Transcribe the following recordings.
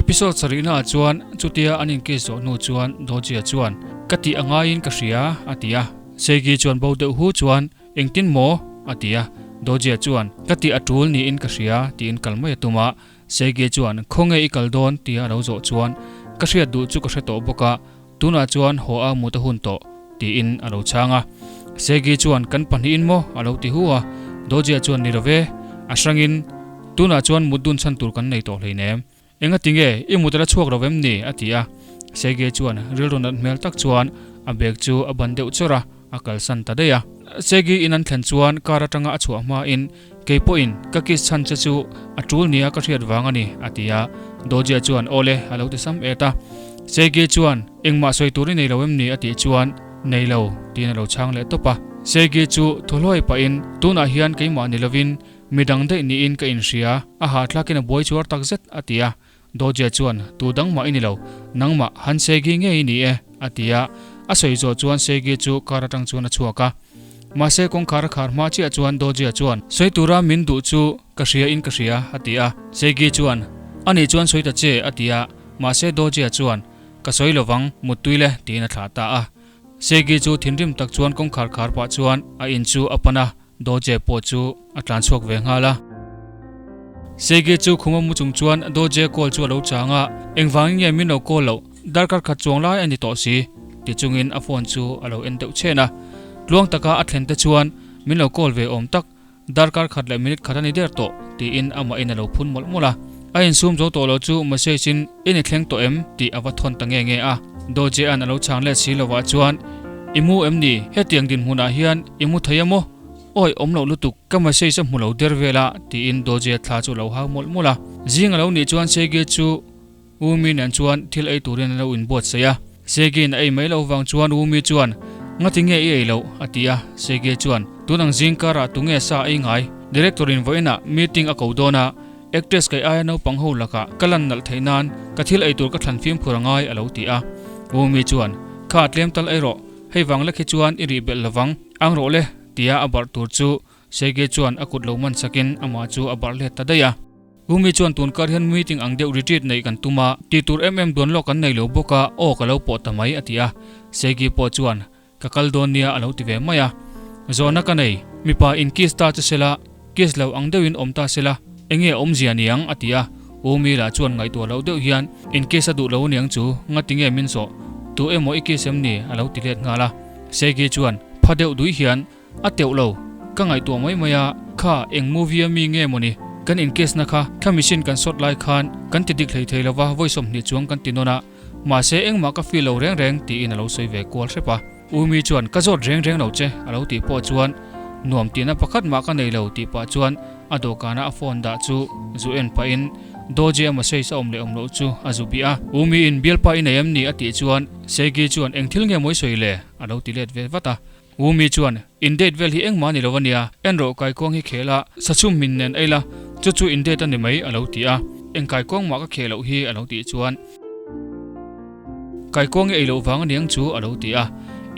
Episode sarihnaah chuan chutia an inkiss zawh hnu chuan Dojia chuan, Ka tih a ngaiin ka hria, a ti a. Seigi chuan bo deuh hu chuan, Engtin maw? a ti a. Dojia chuan, Ka tih a tul niin ka hria, tiin kal mai a tum a. Seigi chuan, Khawnge i kal dawn? tia a lo zawh chuan, Ka hriat duh chu ka hre tawh bawk a, Tunah chuan haw a mut a hun tawh, tiin a lo chhang a. Segi chuan, Kan pahnihin maw? a lo ti hu a. Dojia chuan, Ni lo ve, a hrangin tunah chuan mut dun chhan tur kan nei tawh hleinem. Enga tinge, i mut a la chhuak lo vem ni? a ti a. Segi chuan rilru nat hmel tak chuan a bag chu a ban deuh chawrh a, a kalsan ta daih a. Segi in an thlen chuan car atanga a chhuah hmain, Kei pawhin ka kiss chhan che chu a tul nia ka hriat vang a ni, a ti a. Dojia chuan, Awle, a lo ti sam et a. Segi chuan, Engmah sawi tur i nei lo em ni? a tih chuan, Nei lo, tiin a lo chhang leh tawp a. Segi chu thaw hluai pahin, Tunah hian keimah ni lovin midang daih niin ka inhria, a hahthlakin a buai chuar tak zet, a ti a. Dojia chuan, Tu dangmah i ni lo, nangmah han Segi ngei i ni e, a ti a. A sawi zawh chuan Segi chu car atang chuan a chhuak a. Mahse kawngkhar a khar hma chiah chuan Dojia chuan, Sawi tura min duh chu ka hria in ka hria, a ti a. Segi chuan, A nih chuan sawi ta che, a ti a. Mahse Dojia chuan, Ka sawi lovang, muttui le, tiin a thlah ta a. Segi chu thinrim tak chuan kawngkhar khar pah chuan a in chu a pan a. Doje pawh chu a tlan chhuak ve nghal a. Segi chu khuma mu chung chuan Doje call chu a lo chang a, Engvangin nge min lo call loh? Darkar khat chuang lai a ni tawh si, ti chungin a phone chu a lo en deuh chhen a. Tluang taka a thlen te chuan min lo call ve awm tak, darkar khat leh minute khat a ni der tawh, tiin amahin a lo phun mawlh mawlh a. A insum zo tawh lo chu message in I ni thleng tawh em? tih a va thawn ta nge nge a. Doje'an a lo chhang let si lovah chuan, I mu em ni? Hetiang dinhmunah hian i mu thei a maw? Awi awm loh lutuk, ka message a hmu lo der vel a, tiin Doje thla chu a lo hau mawlh mawlh a. Zing a lo nih chuan Sege chu Umi nen chuan thil ei turin an lo inbuatsaih a. Sege'n a ei mai loh vang chuan Umi chuan, Ngati nge i ei loh? a ti a. Sege chuan, Tun ang zing karah tunge sa ei ngai? Director-in vawiinah meeting a ko dawn a, Actress kai aia naupang ho lakah ka lan nalh theih nan ka thil ei tur ka thlan fimkhur a ngai a lo ti a. Umi chuan, Kha tlem tal ei rawh, hei vang lek hi chuan i rih belh lovang, ang rawh le, tia a barh tur chu Sege chuan a kut lo man sakin amah chu a barh let ta daih a. Umi chuan tun kar hian meeting ang deuh retreat neih kan tum a, tih tur em em duan lawk kan nei lo bawk a, aw ka lo pawh ta mai a ti a. Sege pawh chuan, Ka kal dawn nia a lo ti ve mai a. Zawhna ka nei, mipa in kiss ta che sela, kiss lo ang deuhin awm ta sela, enge a awmzia niang? a ti a. U Mila chuan ngaihtuah loh deuh hian, In kiss a duh lo aniang chu, ngati nge min zawh? Tu emaw i kiss em ni? a lo ti let nghal a. Segi chuan pha deuh dui hian, A teuh lo, ka ngaihtuah mai mai a, kha eng movie a mi nge mawni? Kan in kiss na kha thla machine kan sawt lai khan kan ti dik hlei thei lova vawi 20 chuang kan ti nawn a, Mahse engmah ka feel lo reng reng tiin a lo sawi ve kual hrep a. Umi chuan ka zawt reng reng lo che a lo tih pawh chuan nuam tihna pakhat mah ka nei lo tih pah chuan a dawhkana a phone dah chu zu en pahin Doji a message a awm leh awm loh chu a zu bih a. Umi in bialpa i nei em ni a tih chuan Segi chuan eng thil nge mawi sawi le a lo ti let ve vat a. Umi chuan in date vel hi engmah ni lo a nia, en rawh kaikuang hi khel a, sachhum min nen ei la, chu chu in date a ni mai a lo ti a. Eng kaikuang mah ka kheh loh hi a lo tih chuan. Kaikuang i ei loh vang aniang chu a lo ti a,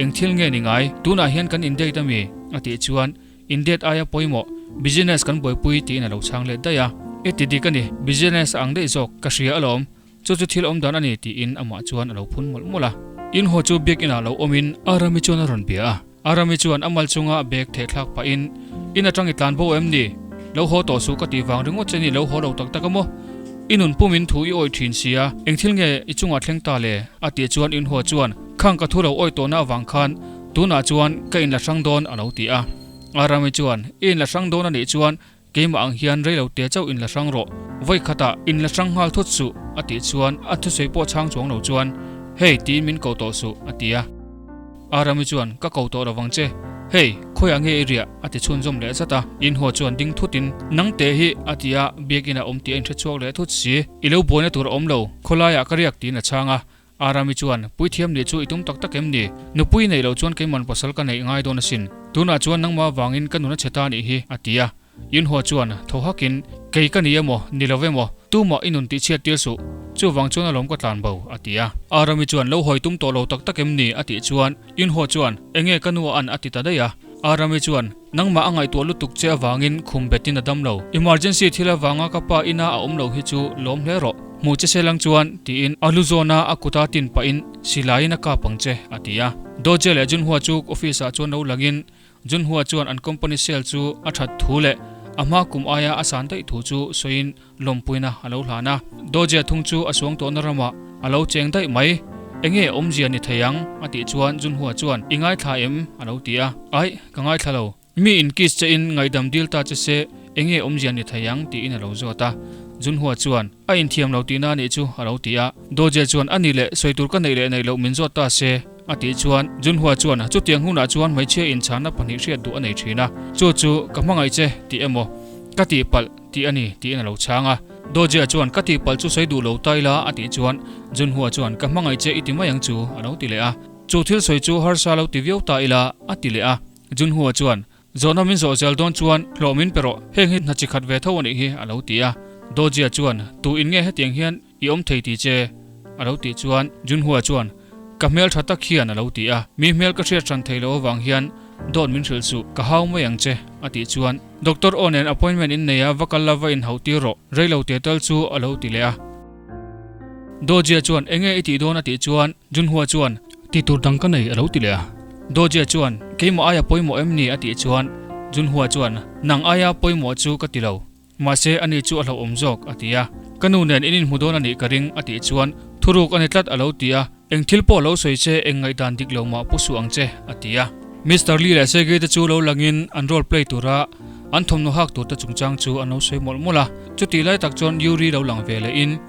Eng thil nge ni ngai, tunah hian kan in date ami? a tih chuan, In date aia pawimawh, business kan buaipui tiin a lo chhang let daih a. I ti dik a ni, business a ang daih zawk, ka hria alawm, chu chu thil awm dan a ni tiin amah chuan a lo phun mawlh mawlh a. In haw chu biak inah lo awmin Arami chuan a rawn bia a, Arami chuan a mal chunga bag theh thlak pahin, In atang i tlan bo em ni? Lo haw tawh suh ka tih vang ringawt che ni lo haw lo tak tak a maw? I nun pumin thu i awih thin sia, eng thil nge i chungah thleng ta le? A tih chuan Inhua chuan, Khang ka thu lo awih tawhna avang khan tunah chuan ka inla hrang dawn a lo ti a. Arami chuan, I inla hrang dawn a nih chuan keimah ang hian rei lo te chauh inla hrang rawh, vawi khatah inla hrang nghal thut suh a tih chuan a thusawi pawh chhang chuang lo chuan, Hei tiin min ko tawh suh a ti a. Arami chuan, Ka ko tawh lovang che. Hei, khawiah nge i riah? a ti chhunzawm leh zat a. Inhaw chuan ding thutin, Nang te hi, a ti a, biakina awm tih a inhre chhuak leh thut si. I lo buaina tur a awm lo, khawlaiah ka riak tiin a chhang a. Arami chuan, Puithiam nih chu i tum tak tak em ni? Nupui neih loh chuan keiman pasal ka neih ngai dawn asin. Tunah chuan nangmah avangin ka nun a chhe ta anih hi, a ti a. Yunhua chuan thaw hakin, Kei ka ni emaw, ni lo emaw, tumah i nun tihchhiat tir suh, chuvang chuan alawm ka tlan bo, a ti a. Arami chuan lo hawi tum tawh lo tak tak em ni? a tih chuan Yunhua chuan, Enge ka nu a an? a ti ta daih a. Arami chuan, Nangmah a ngaihtuah lutuk che avangin khum betin a dam lo. Emergency thil avanga ka pa ina a awm lo hi chu lawm hle rawh. Hmuh che se lang chuan, tiin a lu zawna a kuta tin pahin silaiin a kap ang che, a ti a. Doje leh Junhua chu office ah chuan lo langin Junhua chuan an company sale chu a that thu leh a hma kum aia a san daih thu chu sawiin lawmpuina a lo hlan a. Doje thung chu a suang tawhna ramah a lo cheng daih mai. Enge awmzia ni thei ang? a tih chuan Junhua chuan, I ngaithla em? a lo ti a. Aih, ka ngaithla lo. Mi in kiss che in ngaihdam dil ta che se enge awmzia ni thei ang? tiin a lo zawt a. Junhua chuan, A inthiam lo tihna anih chu, a lo ti a. Doje chuan, A nih leh, sawi tur ka neih leh neih loh min zawt ta se, a tih chuan Junhua chuan, Chutiang hunah chuan hmeichhia inchhanna pahnih hriat duh a nei thin a, chu chu ka hmangaih che tih emaw, ka tihpalh tih a ni, tiin a lo chhang a. Doje chuan, Ka tihpalh chu sawi duh lo ta ila, a tih chuan Junhua chuan, Ka hmangaih che i ti mai ang chu, a lo ti leh a. Chu thil sawi chu harsa lo ti viau ta ila, a ti leh a. Junhua chuan, Zawhna min zawh zel dawn chuan hlawh min pe rawh, heng hi hna chi khat ve tho a nih hi, a lo ti a. Dojia chuan, Tu in nge hetiang hian i awm thei ti che? a lo tih chuan Junhua chuan, Ka hmel tha tak hian a lo ti a. Mi hmel ka hriat hran thei loh avang hian dawt min hrilh suh, ka hau mai ang che, a tih chuan Doctor aw nen appointment in nei a, va kal la va inhauh tir rawh, rei lo te tal chu a lo ti leh a. Dojia chuan, Enge i tih dawn? a tih chuan Junhua chuan, Tih tur dang ka nei, a lo ti leh a. Dojia chuan, Keimah aia pawimawh em ni? a tih chuan Junhua chuan, Nang aia pawimawh chu ka ti lo. Mahse, ani chu a hlauhawm zawk, a ti a. Ka nu nen in inhmu dawn a nih ka ring, a tih chuan, Thuruk a ni tlat, a lo ti a. Eng thil pawh lo sawi che, eng ngaihdan dik lo mah pu suh ang che, a ti a. Mister Lee leh Sergei te chu lo langin an role play tura an thawmhnaw hak turte chungchang chu an lo sawi mawlh mawlh a. Chutih lai tak chuan Yuri lo lang ve lehin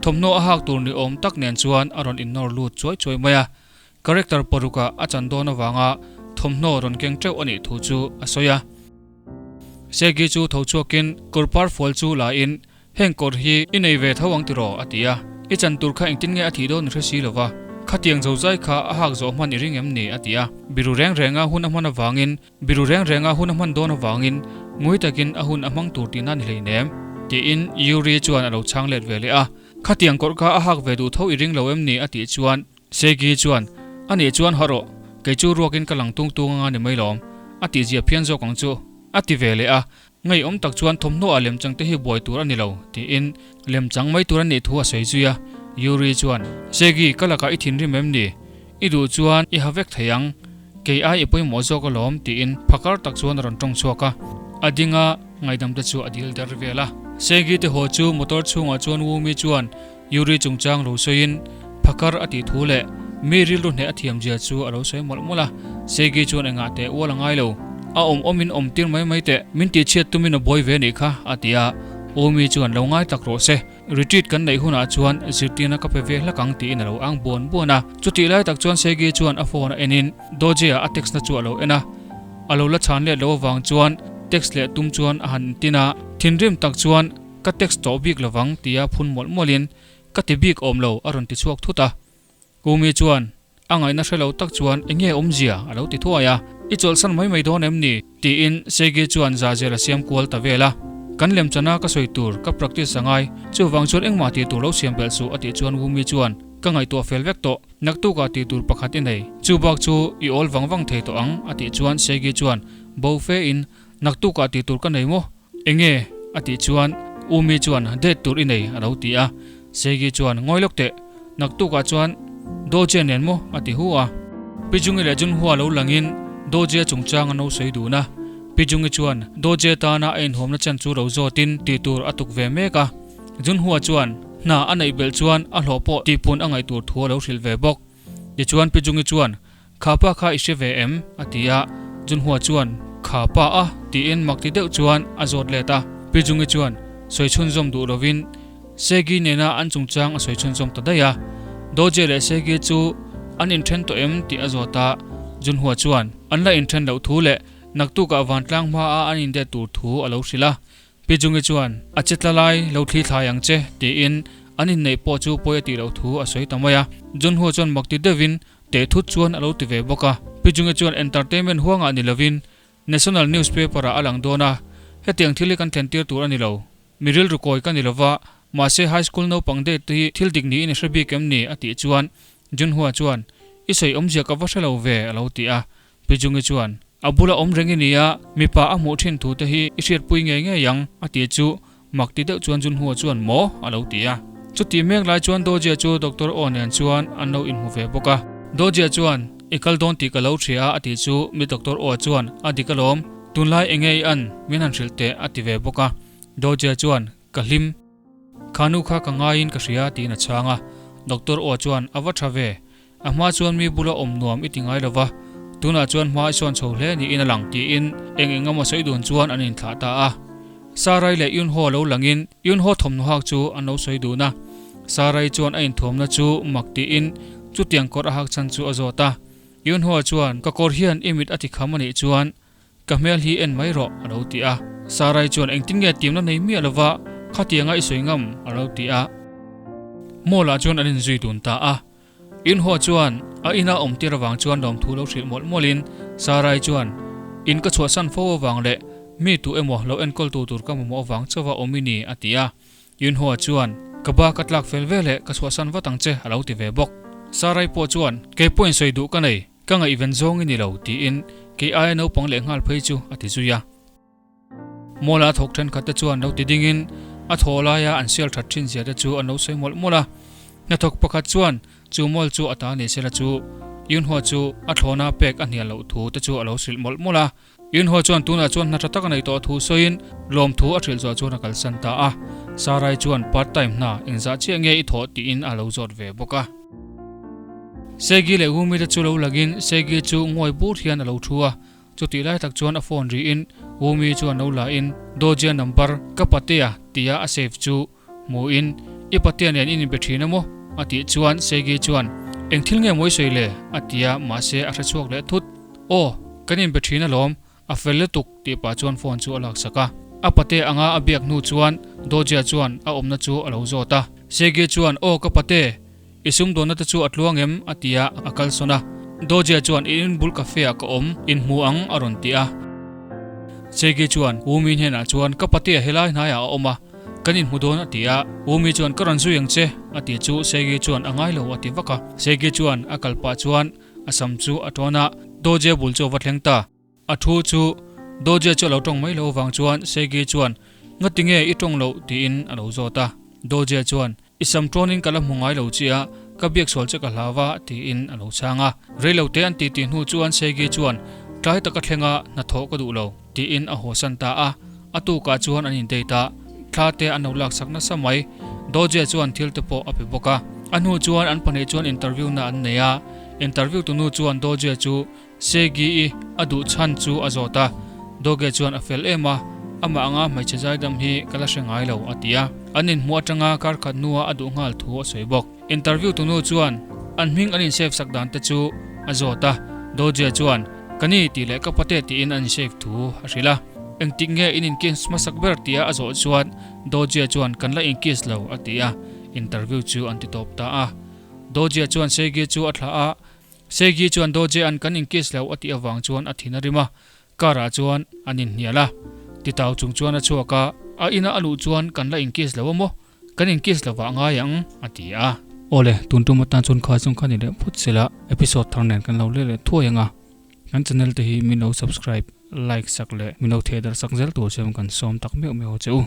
thawmhnaw a hak tur ni awm tak nen chuan a rawn innawr lut chuai chuai mai a. Character parukah a chan dawn avanga thawmhnaw rawn keng teuh a nih thu chu a sawi a. Sergei chu tho chhuakin kawr par fual chu la in Heng kawr hi i nei ve tho ang tiraw? a ti a. I chan tur kha engtin nge a thih dawn i hre si lova, khatiang zozai kha a hak zawh hman i ring em ni? a ti a. Biru reng renga hun a hman avangin Biru reng renga hun a hman dawn avangin ngui takin a hun a hmang tur tihna ni hleinem, tiin Yuri chuan a lo chhang let ve leh a. Khatiang kawr kha a hak ve duh tho i ring lo em ni? a tih chuan Segi chuan, A nih chuan haw rawh, kei chu ruakin ka lang tung tung anga ni mai lawm, a tihzia phian zawk ang chu, a ti ve leh a. Ngeiawm tak chuan thawmhnaw ah lemchang te hi buai tur a ni lo, tiin lemchang mai tur a nih thu a sawi zui a. Yuri chuan, Segi, ka lakah i thinrim em ni? I duh chuan i ha vek thei ang, kei ai i pawimawh zawk alawm, tiin phakar tak chuan a rawn tawng chhuak a. A ding a, ngaihdam te chu a dil der vel a. Segi te haw chu motor chhungah chuan Wumi chuan Yuri chungchang lo sawiin phakar a tih thu leh mi rilru hneh a thiam zia chu a lo sawi mawlh mawlh a. Segi chuan engah teh ual a ngai lo. A awm awmin awm tir mai mai teh, min tihchhiat tumin a buai ve nih kha, a ti a. Umi chuan lo ngai tak rawh se, retreat kan neih hunah chuan zirtirna ka pe ve hlak ang tiin a lo ang buan buan a. Chutih lai tak chuan Segi chuan a phone a enin Doje-a a text na chu a lo en a. A lo la chhan let lo avang chuan text leh tum chuan a han tin a. Thinrim tak chuan Ka text tawh bik lovang tia phun mawlh mawlhin ka ti bik awm lo a rawn ti chhuak thut a. Kumi chuan a ngaihna hre lo tak chuan enge awmzia a lo ti thuai a. I chawlhsan mai mai dawn em ni? tiin Segi chuan zahzel a siam kual ta vel a. Kan lemchana ka sawi tur ka practice a ngai, chuvang chuan engmah tih tur lo siam belh suh a tih chuan Wumi chuan ka ngaihtuah fel vek tawh, naktukah tih tur pakhat i nei, chubak chu i awl vang vang thei tawh ang a tih chuan Segi chuan bo fe in naktukah tih tur ka nei maw? Enge? a tih chuan Umi chuan date tur i nei a lo ti a. Segi chuan ngawi lawk teh, naktukah chuan Doje nen maw? a ti hu a. Pi Jungi leh Junhua lo langin Doje chungchang an lo sawi dun a. Pi Jungi chuan Doje tana a inhuamna chan chu lo zawtin tih tur a tuk ve mek a. Junhua chuan hna a neih belh chuan a hlawh pawh tihpun a ngaih tur thu a lo hrilh ve bawk. Tichuan Pi Jungi chuan Kha pa kha i hre ve em? a ti a, Junhua chuan, Kha pa a? tiin mak ti deuh chuan a zawt let a. Pi Jungi chuan sawi chhunzawm duh lovin Segi nena an chungchang a sawi chhunzawm ta daih a. Doje leh Segi chu an inthen tawh em tih a zawt a, Junhua chuan an la inthen loh thu leh naktukah vantlang hmaa an indet tur thu a lo hrilh a. Pi Jungi chuan, A che tla lai, lo thli thlai ang che, tiin an inneih pawh chu pawi a tih loh thu a sawi ta mai a. Junhua chuan mak ti deuhin Teh thut chuan a lo ti ve bawk a. Pi Jungi chuan entertainment huangah ni lovin National newspaper ah a lang dawn a, hetiang thil hi kan thlen tir tur a ni lo. Mi rilru kawi ka ni lova, mahse high school naupang date te hi thil dik niin i hre bik em ni? a tih chuan Junhua chuan, I sawi awmzia ka va hre lo ve a lo ti a. Pi Jungi chuan, A bula awm reng i ni a, mipa a hmuh thin thu te hi i hriatpui ngei ngei ang a ti chu mak ti deuh chuan Junhua chuan, Maw? a lo ti a. Chutih mek lai chuan Dawjia chu Doctor Aw nen chuan an lo inhmu ve bawk a. Dawjia chuan, I kal dawn tih ka lo hria a tih chu mi Doctor Aw chuan, A dik alawm, tunlai enge i an, min han hrilh teh a ti ve bawk a. Dawjia chuan, Ka hlim. Kha nu kha ka ngaiin ka hria tiin a chhang a. Doctor Aw chuan, A va tha ve. A hma chuan mi bula awm nuam i ti ngai lova, tunah chuan hma i sawn chho hle niin a lang tiin eng eng emaw sawi dun chuan an inthlah ta a. Sarai leh Yunho lo langin Yunho thawmhnaw hak chu an lo sawi dun a. Sarai chuan a inthuamna chu mak tiin chutiang kawr a hak chhan chu a zawt a. Yunho chuan, Ka kawr hian i mit a ti kham a nih chuan Ka hmel hi en mai rawh, a lo ti a. Sarai chuan engtin nge timna nei miah lova khatianga i sawi ngam, a lo ti a. Mall-ah chuan an inzui dun ta a. Inhaw chuan a ina awm tir avang chuan lawmthu lo hrilh mawlh mawlhin Sarai chuan, In ka chhuahsan fo avang leh mi tu emaw lo enkawltu tur ka mamawh avang chauha awm i ni, a ti a. Yunhua chuan, Ka ba ka tlak fel veleh ka chhuahsan vat ang che, a lo ti ve bawk. Sarai pawh chuan, Kei pawhin sawi duh ka nei, ka ngaihven zawng i ni lo, tiin kei aia naupang leh nghal phei chu a ti zui a. Mawla thawk thenkhat te chuan lo ti dingin a thaw laia an sial that thin zia te chu an lo sawi mawlh mawlh a. Hnathawk pakhat chuan chu mawlh chu a ta ni sela chu Yunhua chu a thlawna pek a hnial loh thu te chu a lo hrilh mawlh mawlh a. Yunhua chuan tunah chuan hna tha tak a neih tawh thu sawiin lawmthu a hrilh zawh chuan a kalsan ta a. Sarai chuan part time hna engzah chiah nge i thawh tiin a lo zawt ve bawk a. Segi leh Wumi te chu lo langin Segi chu ngawi bur hian a lo thu a. Chutih lai tak chuan a phone riin Wumi chuan lo la in Dojia number ka patea tia a save chu Hmuin, I patea nen in inbe thin a maw? a tih chuan Segi chuan, Eng thil nge mawi sawi le? a ti a, mahse a hre chhuak leh thut. Aw, kan inbe thin alawm, a fel lutuk tih pah chuan phone chu a laksak a. A patea anga a biak hnu chuan Dojia chuan a awmna chu a lo zawt a. Segi chuan, Aw ka pate, i sumdawnna te chu a tluang em? a ti a, a kalsawn a. Dojia chuan, I inbul cafe ah ka awm, inhmu ang a rawn ti a. Segi chuan, Wumi hnenah chuan, Ka patea helai hnaiah a awm a, Kan inhmu dawn a ti a, Umi chuan ka rawn zui ang che a ti chu Segi chuan a ngai lo a ti vak a. Segi chuan a kal pah chuan a sam chu a tawn a, Doje bul chu a va thleng ta. A thu chu Doje chu a lo tawng mai lo avang chuan Segi chuan Ngati nge i tawng loh tiin a lo zawt a. Doje chuan I sam tawnin ka la hmu ngai lo chi a, ka biak sual che ka hlau a tiin a lo chhang a. Rei lo te an ti tih hnu chuan Segi chuan tlai taka thlenga hnathawh ka duh lo tiin a hawsan ta a. A tukah chuan an indate a, thla te an lo laksak nasa mai. Doje chuan thil te pawh a pe bawk a. A hnu chuan an pahnih chuan interview na an nei a, interview tunu chuan Doje chu Segi-i a duh chhan chu a zawt a, Doge chuan a fel em a, amah anga hmeichhe zaidam hi ka la hre ngai lo a ti a. An inhmuh atanga kar khat hnua a duh nghal thu a sawi bawk. Interview tunu chuan an hming an insave sak dan te chu a zawt a, Doge chuan ka ni tih leh ka pate tiin an insave thu a hrilh a. Engtik nge in inkiss hmasak ber tia a zawh chuan Doge chuan kan la inkiss lo a ti a, interview chu an ti tawp ta a. Doge chuan Segi chu a thlah a, Segi chuan Doje an kan inkiss lo a tih avang chuan a thin a rim a, car ah chuan an inhnial a. Titau chung chuan a chhuak a, a ina a luh chuan kan la inkiss lo a maw? Kan inkiss lo vah ngai ang a ti a. Awle, tun tum atan chuan kha chung kha ni leh phut sela episode thar nen kan lo let leh thuai ang a. Kan channel te hi min lo subscribe, like sak leh min lo theh darh sak zel tur chuan kan sawm tak meuh meuh che u.